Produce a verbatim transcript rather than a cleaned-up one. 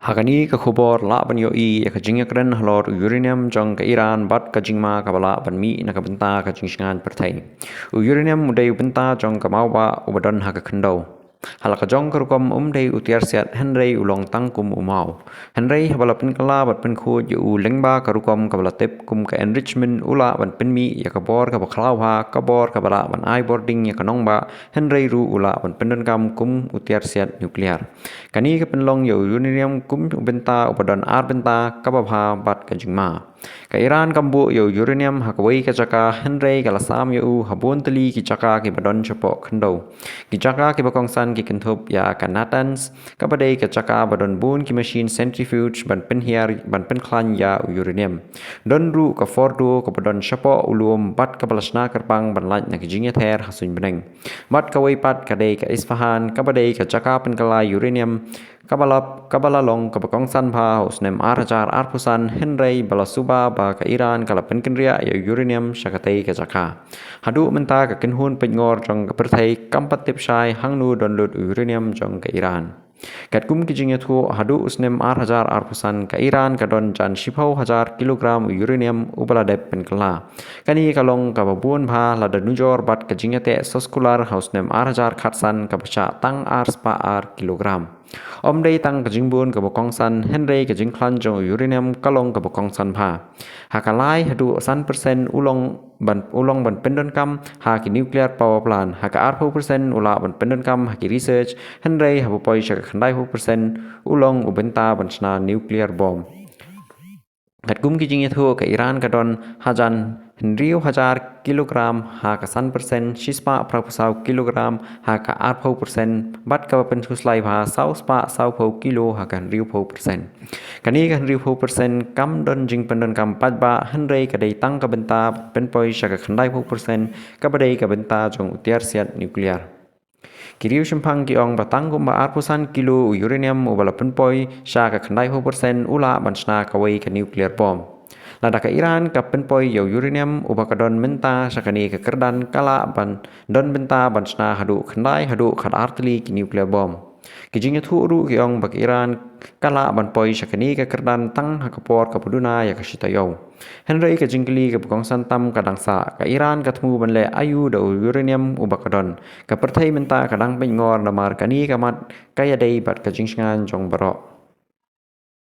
Ha kane ka khubor lah ban ïohi ïa ka jingïakren halor u uranium jong ka Iran bad ka jingma kaba lah ban mih na ka bynta ka jingshngaiñ pyrthei. U uranium u dei u bynta jong ka mawbah uba don ha ka khyndew. Ha la ka jong ka rukom um dei u tiar siat hynrei u long tang kum u maw. Hynrei haba la pynkylla bad pynkhuid ïa u lyngba ka rukom kaba la tip kum ka enrichment u lah ban pynmih ïa ka bor kaba khlaw ha ka bor kaba lah ban ai bording ïa ka nongbah hynrei ruh u lah ban pyndonkam kum u tiar siat nuclear. Kane ka pynlong ïa u uranium kum u bynta uba don ar bynta kaba bha bad ka jingma. Ka Iran kam buh ïa u uranium ha kawei ka jaka hynrei ka la sam ïa u ha bun tylli ki jaka kiba don shapoh khyndew. Ki jaka kiba kongsan ki kynthup ïa ka Natanz, kaba dei ka jaka ba don bun ki machine centrifuge ban pynhiar ban pynkhlaiñ ïa u uranium. Don ruh ka Fordow kaba don shapoh u lum bad kaba la shna kyrpang ban lait na ka jingïather ha suiñ bneng. Bad kawei pat ka dei ka Isfahan kaba dei ka jaka pynkylla uranium kaba la kaba la long kaba kongsan bha ha u snem ar hajar arphew san hynrei ba la suba ba ka Iran ka la pynkynriah ïa u uranium sha katei ka jaka. Haduh mynta ka kynhun peitngor jong ka pyrthei kam pat tip shai hangno don lut u uranium jong ka Iran. Katkum ki jingïathuh haduh u snem ar hajar arphew san ka Iran ka don jan shiphew hajar kilogram u uranium uba la dep pynkylla. Kane ka long kaba bun bha lada nujor bad ka jingïateh soskular ha u snem ar hajar khatsan kaba shah tang ar spah ar kilogram. Ym dei tang ka jingbun kaba kongsan hynrei ka jingkhlaiñ jong u uranium ka long kaba kongsan bha. Ha ka lai haduh san percent u long ban u long ban pyndonkam ha ki nuclear power plant, ha ka arphew percent u lah ban pyndonkam ha ki research hynrei haba poi sha ka khyndaiphew percent u long u bynta ban shna nuclear bomb. Katkum ki jingïathuh ka Iran ka don hajan hynriew hajar kilogram ha ka san percent, shispah phraphew saw kilogram ha ka arphew percent bad kaba pynkhuslai bha saw spah sawphew kilo ha ka hynriewphew percent. Kane ka hynriewphew percent kam don jingpyndonkam paidbah hynrei ka dei tang ka bynta pynpoi sha ka khyndaiphew percent kaba dei ka bynta jong u tiar siat nuclear. Ki riewshemphang ki ong ba tang kumba arphew san kilo u uranium uba la pynpoi sha ka khyndaiphew percent u lah ban shna kawei ka nuclear bomb. Lada ka Iran ka pynpoi ïa u uranium uba ka don mynta sha kane ka kyrdan ka lah ban don bynta ban shna haduh khyndai haduh khatar tylli ki nuclear bomb. Ki jingïathuh ruh ki ong ba ka Iran ka lah ban poi sha kane ka kyrdan tang ha ka por kaba duna ïa ka shi taïew. Hynrei ka jingkylli kaba kongsan tam ka dang sah, ka Iran ka thmu ban leh aïu da u uranium uba ka don. Ka pyrthei mynta ka dang peitngor namar kane ka mat ka ïadei bad ka jingshngaiñ jong baroh.